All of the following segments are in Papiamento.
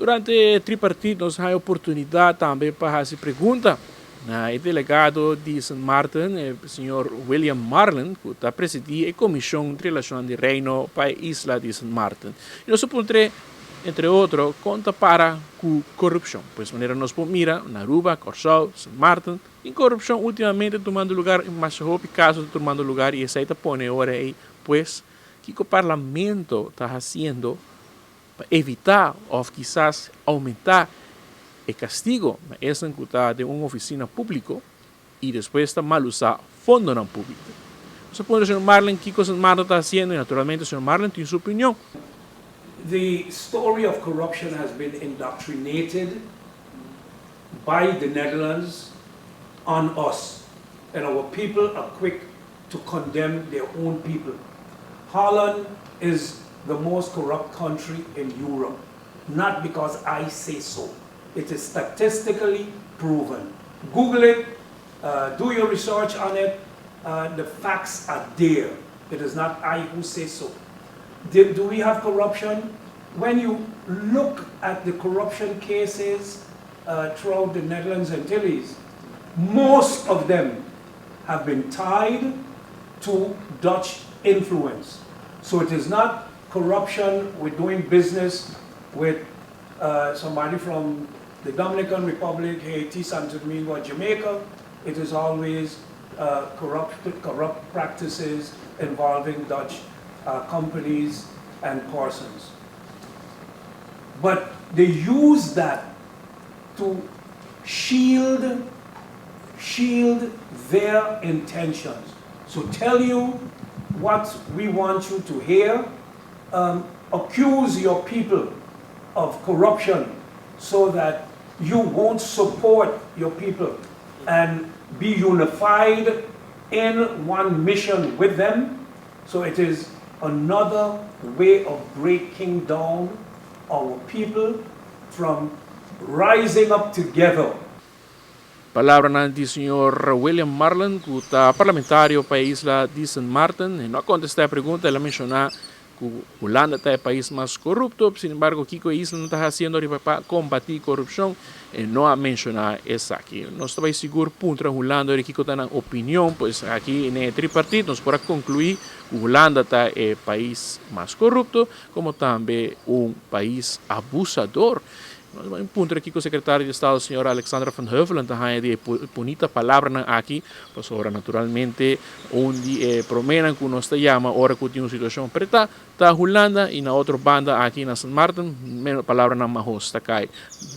Durante e tripartit nos haña oportunidat tambe pa hasi pregunta na e delegado di Sint Maarten, e señor William Marlin, ku ta presidí e Komishon di Relashonnan di Reino pa e isla di Sint Maarten. I nos a puntr'é, entre otro, kon ta para ku korupshon. Pues manera nos por mira, na Aruba, Kòrsou, Sint Maarten, tin korupshon últimamente tumando lugar i masha hopi kaso ta tumando lugar i esei ta pone ora ei, pues, kiko Parlamento ta hasiendo pa evitá òf kisas oumentá e kastigo na esnan ku ta den un ofisina públiko i despues ta malusá fondonan públiko. Nos a puntra señor Marlin kiko Sint Maarten ta hasiendo i naturalmente señor Marlin tin su opinion. The story of corruption has been indoctrinated by the Netherlands on us and our people are quick to condemn their own people. Holland is the most corrupt country in Europe, not because I say so. It is statistically proven. Google it, do your research on it, the facts are there. It is not I who say so. Do we have corruption? When you look at the corruption cases throughout the Netherlands Antilles, most of them have been tied to Dutch influence. So it is not corruption with doing business with somebody from the Dominican Republic, Haiti, Santo Domingo, or Jamaica. It is always corrupt practices involving Dutch companies and persons. But they use that to shield shield their intentions. So tell you what we want you to hear, accuse your people of corruption so that you won't support your people and be unified in one mission with them. So it is another way of breaking down our people from rising up together. Palabranan di señor William Marlin ku ta parlamentario pa e isla di Sint Maarten. E no a kontestá e pregunta, el a menshoná ku Hulanda ta e pais mas korupto, sin embargo kiko e islanan ta hasiendo riba pa kombatí korupshon, e no a menshoná esaki. Nos ta bai sigur puntra Hulanda ora kiko ta nan opinion, pues aki den e tripartit nos por a konkluí ku Hulanda ta e pais mas korupto, komo tambe un pais abusador. Nos bai puntra kiko Sekretario di Estado señora Alexandra van Huffelen ta haña di e bunita palabranan aki, pasobra naturalmente un di e proménan ku nos ta yama ora ku tin un situashon pretá ta Hulanda i na otro banda aki na Sint Maarten menos palabranan mahos ta kai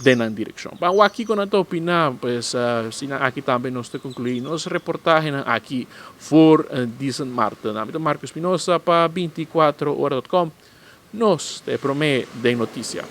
den nan direkshon. Ban wak kiko nan ta opiná, pues asina aki tambe nos ta konkluí nos reportahenan aki for di Sint Maarten. Ami ta Marco Espinosa pa 24 ora dot com. Nos ta e promé den notisia.